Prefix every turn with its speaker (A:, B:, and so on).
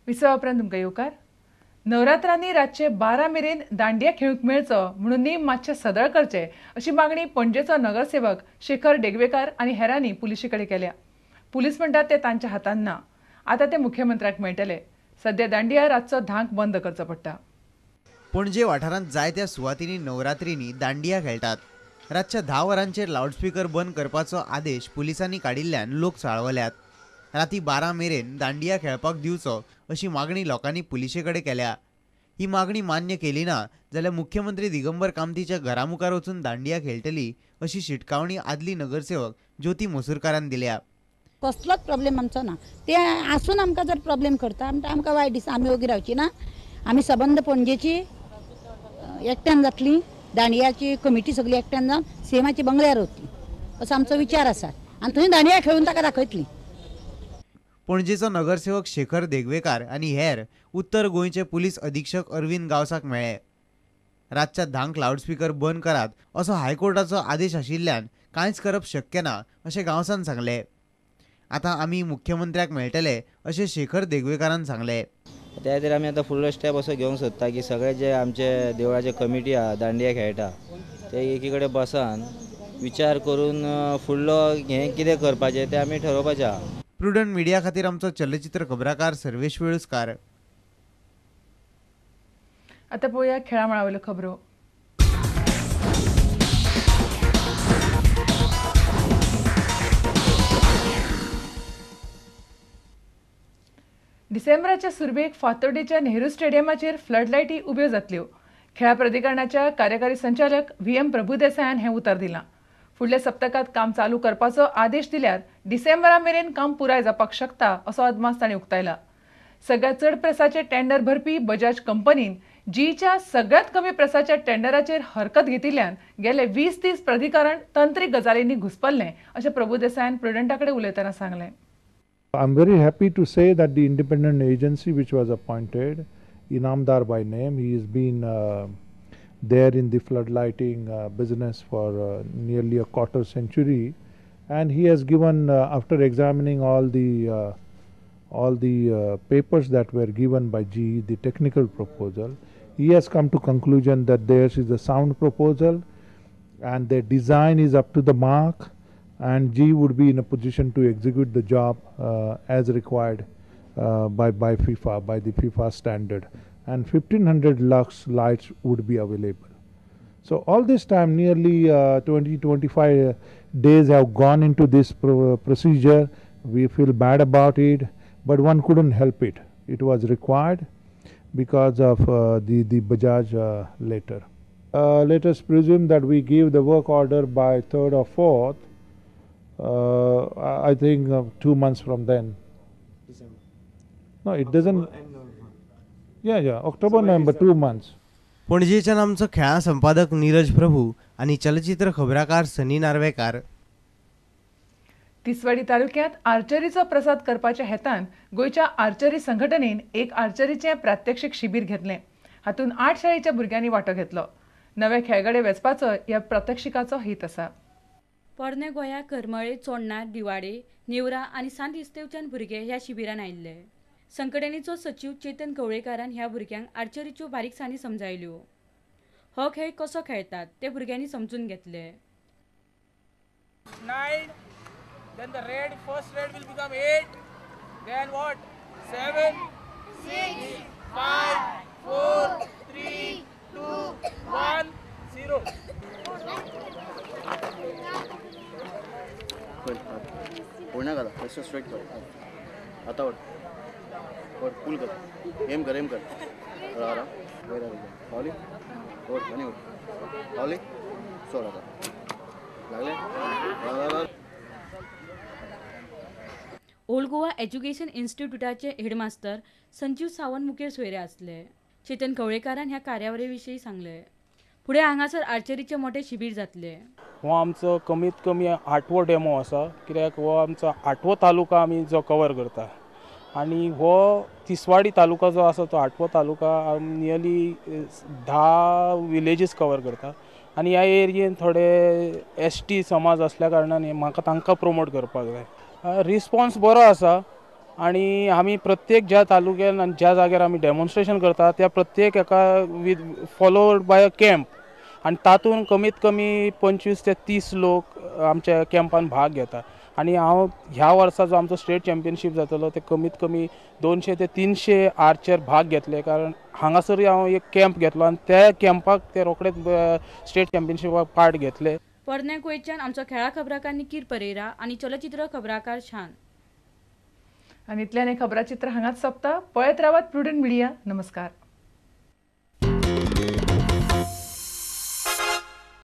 A: विसवा उपरांत तुमकां येवकार. नवरात्रांनी रातचे 12 मेरेन दांडिया खेळूंक मेळचो म्हणून नेम मातशे सदळ करचे अशी मागणी पणजेचो नगरसेवक शेखर डेगवेकार आनी हेरांनी पुलिशे कडेन केल्या. पुलीस म्हणटात ते तांच्या हातान ना, आतां ते मुख्यमंत्र्याक मेळटले. सद्या दांडिया रातचो 10क बंद करचो पडटा.
B: पणजे वाठारांत जायत्या सुवातींनी नवरात्रींनी दांडिया खेळटात. रातच्या 10 वरांचेर लावडस्पीकर बंद करपाचो आदेश पुलिसांनी काडिल्ल्यान लोक चाळवल्यात. राती 12 मेरेन दांडिया खेळपाक दिवचो अशी मागणी लोकांनी पुलिशे कडेन केल्या. ही मागणी मान्य केली ना जाल्यार मुख्यमंत्री दिगंबर कामतीच्या घरा मुखार वचून दांडिया खेळटली अशी शिटकावणी आदली नगरसेवक ज्योती मोसूरकारान दिल्या.
C: कसलोच प्रॉब्लेम आमचो ना, ते आसून आमकां जर प्रॉब्लेम करता म्हणटा आमकां वायट दिसता. आमी ओगी रावची ना, आमी सबंद पणजेची एकट्यान जातली, दांडियाची कमिटी सगळी एकट्यान जावन सीएमाची बंगल्यार वतली असो आमचो विचार आसा आनी थंय दांडिया खेळून ताका दाखयतली.
B: पणजेचो नगरसेवक शेखर देगवेकार आनी हेर उत्तर गोंयचे पुलीस अधीक्षक अरविंद गांवसाक मेळ्ळे. रातच्या 10क लावडस्पीकर बंद करात असो हायकोर्टाचो आदेश आशिल्ल्यान कांयच करप शक्य ना अशें गांवसान सांगलें. आतां आमी मुख्यमंत्र्याक मेळटले अशें शेखर देगवेकारान सांगलें.
D: त्या खातीर आमी आतां फुडलो स्टेप असो घेवंक सोदता की सगळे जे आमचे देवळाचे कमिटी आहा दांडिया खेळटा ते एकी कडेन बसान विचार करून फुडलो हें कितें करपाचें तें आमी ठरोवपाचें आहा.
B: प्रुडंट मिडिया खातीर आमचो चलचित्र खबराकार सर्वेश वेळुस्कार.
A: आतां पळोवया खेळा मळावयल्यो खबरो. डिसेंबराच्या सुरवेक फातोर्डेच्या नेहरू स्टेडियमाचेर फ्लडलायटी उब्यो जातल्यो. खेळा प्राधिकरणाच्या कार्यकारी संचालक व्ही.एम. प्रभुदेसायान हें उतर दिलां. फुडल्या सप्तकांत काम चालू करपाचो आदेश दिल्यार डिसेंबरा मेरेन काम पुराय जावपाक शकता असो अदमास तांणी उक्तायला. सगळ्यांत चड प्रेसाचे टेंडर भरपी बजाज कंपनीन जीच्या सगळ्यांत कमी प्रेसाच्या टेंडराचेर हरकत घेतिल्ल्यान गेले 20 दीस प्राधिकरण तंत्रीक गजालींनी घुसपल्लें अशें प्रभुदेसायान प्रुडंटा कडेन उलयतना सांगलें.
E: I am very happy to say that the independent agency which was appointed, Inamdar by name, he has been there in the floodlighting business for nearly a quarter century, and he has given, after examining all the papers that were given by GE, the technical proposal, he has come to conclusion that theirs is a sound proposal and their design is up to the mark, and GE would be in a position to execute the job as required by FIFA, by the FIFA standard, and 1500 lux lights would be available. So all this time, nearly 20-25 days have gone into this procedure. We feel bad about it, but one couldn't help it. It was required because of the Bajaj letter. Let us presume that we give the work order by 3rd or 4th. I think 2 months from then.
F: December.
E: No, it doesn't. Yeah, yeah, October, November, 2 months.
B: पणजेच्यान आमचो खेळां संपादक नीरज प्रभू आनी चलचित्र खबराकार सनी नार्वेकार.
A: तिसवाडी तालुक्यांत आर्चरीचो प्रसाद करपाच्या हेतान गोंयच्या आर्चरी संघटनेन एक आर्चरीचें प्रात्यक्षिक शिबीर घेतलें. हातूंत 8 शाळेच्या भुरग्यांनी वांटो घेतलो. नवे खेळगडे वेंचपाचो ह्या प्रात्यक्षिकाचो हेत आसा.
G: पोरणे गोंया, करमळे, चोडणा, दिवाडे, नेवरा आनी सांत इस्तेवच्यान भुरगे ह्या शिबिरान आयिल्ले. संघटनेचो सचीव चेतन कवळेकारान ह्या भुरग्यांक आर्चरीच्यो बारीकसाणी समजायल्यो. हो खेळ कसो खेळटात ते भुरग्यांनी समजून घेतले.
H: 9, then the red, first red will become 8, then what? 7, 6, 5, 4, 3, 2, 1, 0.
I: Straight कर, आता ओढ ओढ, पुल कर, एम कर, एम कर, आराम, वयर पावली, ओढ आनी ओढ, पावली, सोड आता, लागले.
G: ओल्ड गोवा एज्युकेशन इन्स्टिट्यूटाचे हेडमास्तर संजीव सावंत मुखेल सोयरे आसले. चेतन कवळेकारान ह्या कार्यावळी विशीं सांगलें. फुडें हांगासर आर्चरीचें मोटें शिबीर जातलें.
J: हो आमचो कमीत कमी 8वो डेमो आसा, कित्याक हो आमचो 8वो तालुका आमी जो कवर करता आनी हो तिसवाडी तालुका जो आसा तो 8वो तालुका नियरली 10 विलेजीस कवर करता आनी ह्या एरियेन थोडे एस टी समाज आसल्या कारणान म्हाका तांकां प्रोमोट करपाक जाय. रिस्पॉन्स बरो आसा. आनी आमी प्रत्येक ज्या तालुक्यान आनी ज्या जाग्यार आमी डेमॉन्स्ट्रेशन करता त्या प्रत्येक एका with followed by a camp आनी तातूंत कमीत कमी 25 ते 30 लोक आमच्या कॅम्पान भाग घेता. आनी हांव ह्या वर्सा जो आमचो स्टेट चॅम्पियनशीप जातलो ते कमीत कमी 200 ते 300 आर्चर भाग घेतले, कारण हांगासरूय हांव एक कॅम्प घेतलो आनी त्या कॅम्पाक ते रोखडेच स्टेट चॅम्पियनशिपाक पार्ट घेतले.
G: पोरण्या गोंयच्यान आमचो खेळा खबराकार निकीर परेरा आनी चलचित्र खबराकार शान.
A: आनी इतल्यान हें खबराचित्र हांगाच सोंपता. पळयत रावात प्रुडंट मिडिया. नमस्कार.